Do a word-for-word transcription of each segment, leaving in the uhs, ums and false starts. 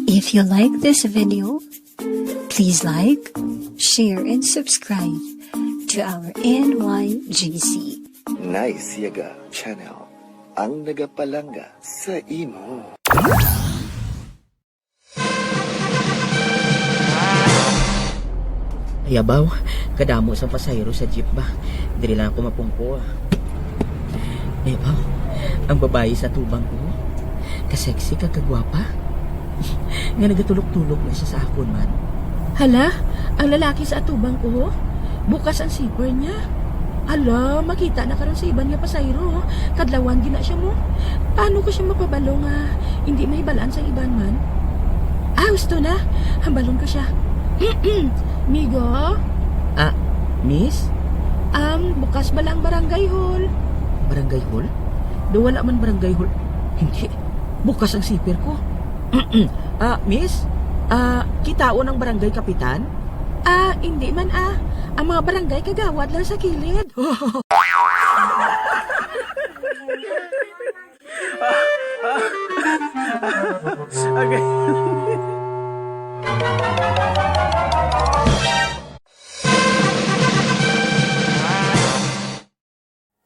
If you like this video, please like, share, and subscribe to our N Y G C. Nice Yaga Channel, ang nagapalangga sa imo. Ay, abaw, kadamo sang pasahero sa jeep ba? Diri lang ako mapungko, ah. Ay, abaw, ang babayi sa atubang ko, ka-sexy kag kagwapa. Nga nagatulok-tulok na siya sa akon man. Hala, ang lalaki sa atubang ko, bukas ang zipper niya. Hala, makita na karon sa iban nga pasahero, oh. Kadlawan gina siya mo. Paano ko siya mapabalo nga hindi mahibal-an sang iban man? Ah, husto na. Hambalon ko siya. Migo? Ah, miss? Um, bukas bala ang barangay hall? Barangay hall? Do wala man barangay hall. Hindi. Bukas ang zipper ko. Ah, miss? Ah, kitaon ang barangay kapitan? Ah, hindi man, ah. Ang mga barangay kagawad lang sa kilid. Okay.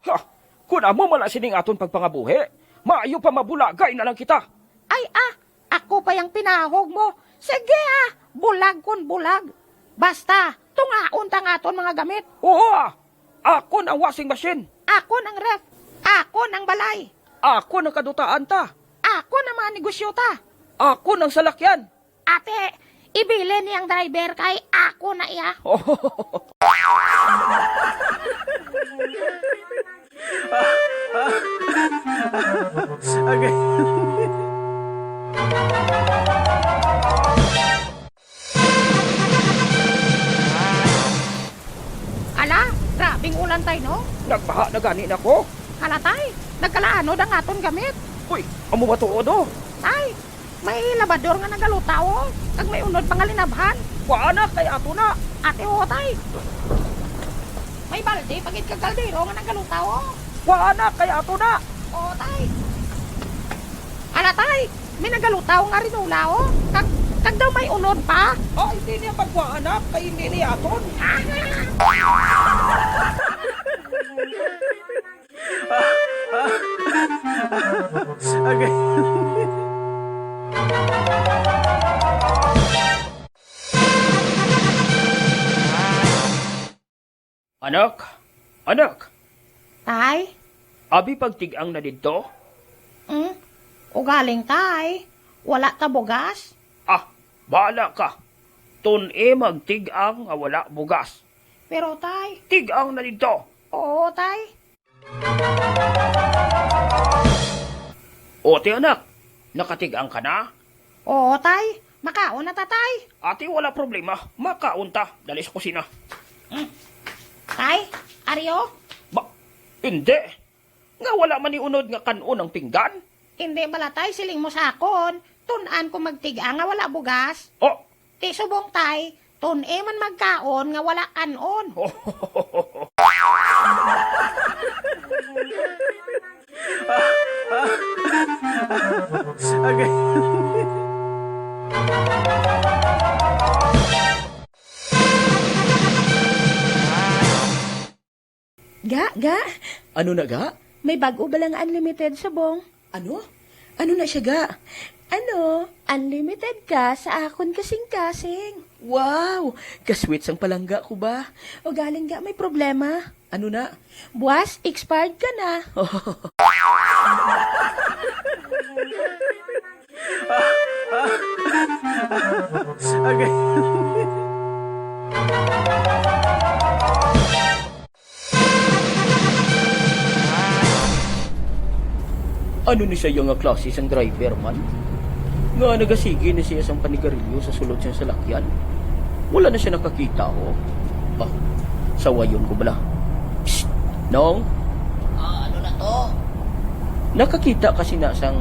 Ha! Kun amo man na sining aton pagpangabuhi, maayo pa mabulagay na lang kita. Ay, ah, ako pa yang pinahog mo. Sige, ah, bulag kon bulag. Basta, tungaon ta ang aton mga gamit. Oo, ah. Akon ang washing machine. Akon ang ref. Akon ang balay. Akon ang kadutaan ta. Akon ang mga negosyo ta. Akon ang salakyan. Ate, ibilin niyang driver kay ako na iya. Okay. Ala, grabing ulan, tay, no? Nagbaha na gani na ko. Hala, tay, nagkalaanod ang aton gamit. Uy, amo ba tuod, oh? Tay, may labador nga nagalutaw, oh, kag may unod pa nga linabhan. Kuha na, kay ato na. Ate, oo, tay. May balde pa gid kag kaldero nga nagalutaw, oh. Kuha na, kay ato na. Oo, tay. Ala, tay, may nagalutaw nga rinola, oh. Kag, kag daw may unod pa. Oh, hindi niya pagkuhaan, ah, kay hindi niya aton. Okay. Anak, anak. Tay? Abi pagtig-ang na didto? Hmm? Ugaling, tay. Wala ta bugas. Ah, bahala ka. Tun-i magtig-ang nga wala bugas. Pero, tay. Tig-ang na didto. Oo, tay. O, ti anak, nakatig-ang ka na? Oo, tay. Makaon na ta, tay. Ati, wala problema. Makaon ta. Dali sa kusina. Hmm. Tay, ari, oh. Ba, hindi. Nga wala man ni unod nga kan-on ang pinggan? Hindi bala, tay, siling mo sa akon. Tun-an ko magtig-a nga wala bugas. Oh. Ti subong, tay, tun-i man magkaon nga wala kan-on. Okay. Ga, ga. Ano na, ga? May bag-o bala nga unlimited subong? Ano? Ano na siya, ga? Ano? Unlimited ka sa akon kasing-kasing. Wow! Kasweet sang palangga ko ba? Ugaling, ga, may problema. Ano na? Buwas, expired ka na. Okay. Ano ni siya nga klase sang driver man? Nga nagasigi na siya sang panigarilyo sa sulod sang salakyan? Wala na siya nakakita, oh. Ba, sawayon ko bala. Psst! Nong? Ah, ano na to? Nakakita ka sina sang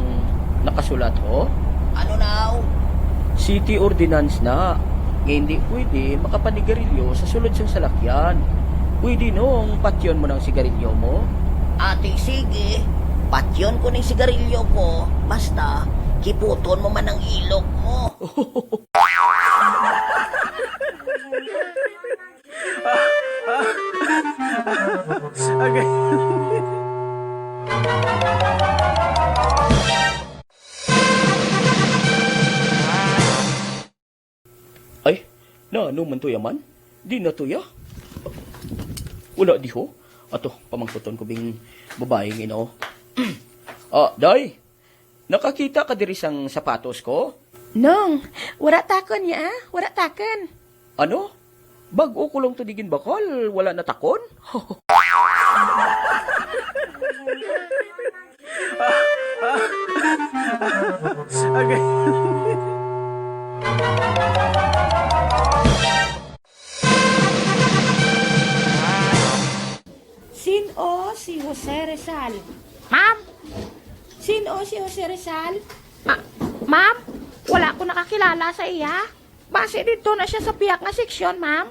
nakasulat, oh? Ano now? City ordinance na nga hindi pwede makapanigarilyo sa sulod sang salakyan. Pwede, Nong, patyon mo nang sigarilyo mo? Ate, sige. Patyon ko ning sigarilyo ko. Basta, Kibuton mo man ang ilok mo. Agay. Ay, na ano man to yaman? Di na to ya? Wala di ho? Ato, pamangkuton ko bing babae nga ino. Ah, day, nakakita ka diri sang sapatos ko? Nong, wala takon ya, ah. Wala takon. Ano? Bag-o ko lang to di ginbakal, wala na takon? Agay. Sin-o si Jose Rizal? Ma'am? Sin-o si Jose Rizal? Ma-, ma'am, wala ko nakakilala sa iya. Basi didto na siya sa pihak nga seksyon, ma'am.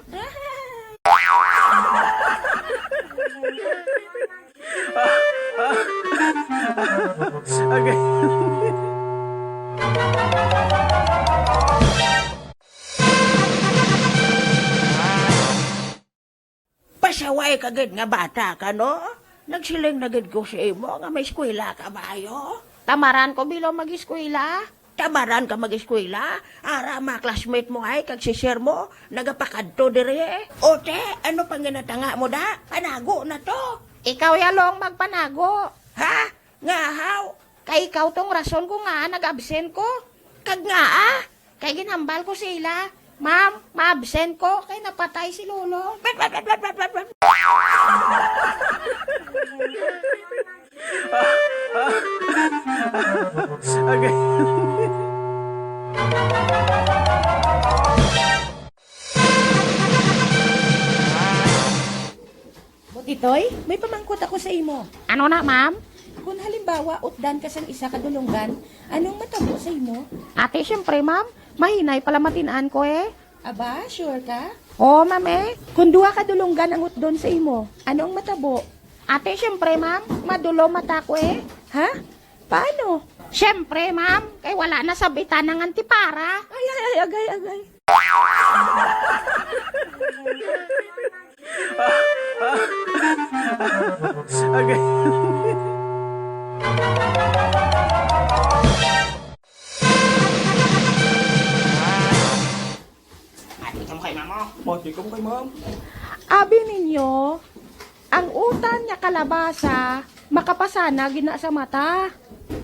Agay. Pasaway ka gid nga bata ka, no? Nagsiling na gid ko sa imo nga may eskwela ka maayo. Tamaran ko bilo mag-eskwela. Tamaran ka mag-eskwela? Ara, mga classmate mo ay kag si sir mo nagapakadto diri. O te, ano pang ginatanga mo da? Panago na to. Ikaw yalong magpanago. Ha? Nga haw? Kay ikaw tong rason ko nga nag-absent ko. Kag nga ah? Kay ginhambal ko sa ila, "Ma'am, ma-absent ko kay napatay si lolo." Agay. Butitoy, may pamangkot ako sa imo. Ano na, ma'am? Kung halimbawa, utdan ka sang isa ka dulonggan, anong matabo sa imo? Ate, syempre, ma'am. Mahinay pala matin-an ko, eh. Aba, sure ka? Oo, ma'am, eh. Kung duha ka dulonggan ang utdon sa imo, ano ang matabo? Ate, syempre, ma'am. Madulo mata ko, eh. Ha? Paano? Syempre, ma'am. Kay wala na sa bitanang antipara. Ay, ay, ay, agay, agay. Agay. Ate, ikaw kay mama. Ate, ikaw kay ma'am. Abi ninyo, ang utan nga kalabasa makapasana gina sa mata.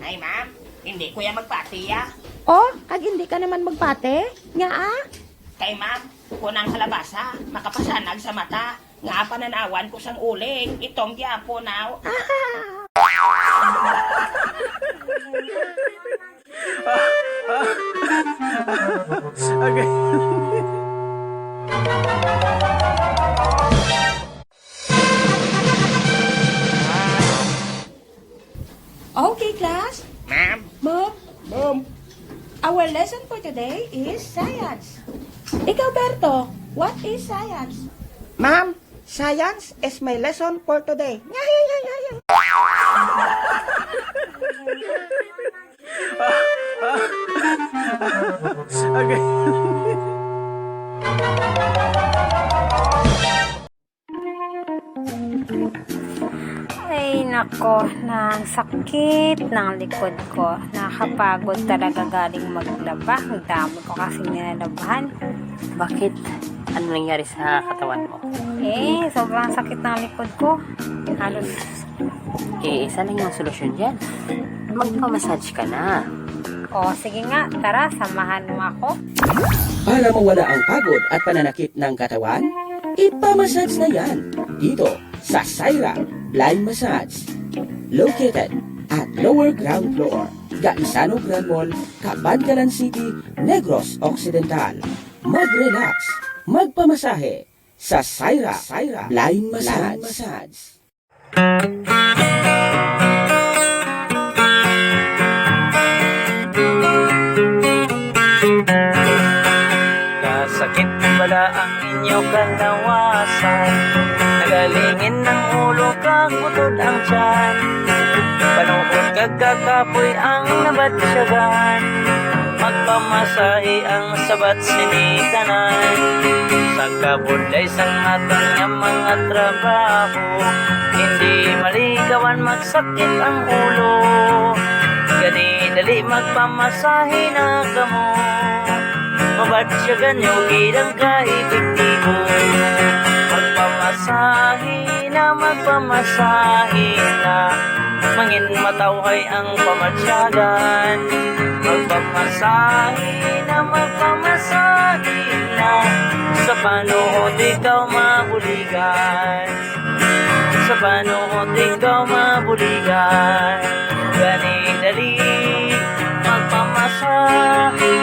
Ay, ma'am, hindi ko ya magpati, ah. Oh, kag hindi ka naman magpati? Nga, ah? Kay ma'am, kung ang kalabasa makapasanag sa mata, nga pananawan ko sang uling, itom gyapon, aw. Ah! Agay. Okay, class. Ma'am. Ma'am. Ma'am. Our lesson for today is science. Ikaw, Berto, what is science? Ma'am, science is my lesson for today. Agay. Ay, nako, na ang sakit ng likod ko. Nakakapagod talaga galing maglaba. Ang dami ko kasing nilalabahan. Bakit? Ano nangyari sa katawan mo? Eh, sobrang sakit ng likod ko. Halos Eh, isa lang yung solusyon dyan. Magpamassage ka na. O, sige nga, tara, samahan mo ako. Para mawala ang pagod at pananakit ng katawan, ipamassage na yan dito sa Syra Blind Massage. Located at lower ground floor, Gaisano Grand Mall, Kabankalan City, Negros Occidental. Mag-relax, magpamasahe sa Syra, Syra Blind Massage. Kasakit bala ang inyo kalawasan, nagalingin ang ulo kag butod ang tiyan. Panuhot kag kakapoy ang nabatyagan, magpamasahe ang sabat sini tanan. Sa kabudlay sang aton nga mga trabaho, hindi malikawan magsakit ang ulo. Gani dali magpamasahe na kamo. Mabatyagan nyo gid ang ka-epektibo. Magpamasahe na, magpamasahe na. Mangin matawhay ang pamatyagan. Magpamasahe na, magpamasahe na. Sa panuhot ikaw mabuligan. Sa panuhot ikaw mabuligan. Gani dali magpamasahe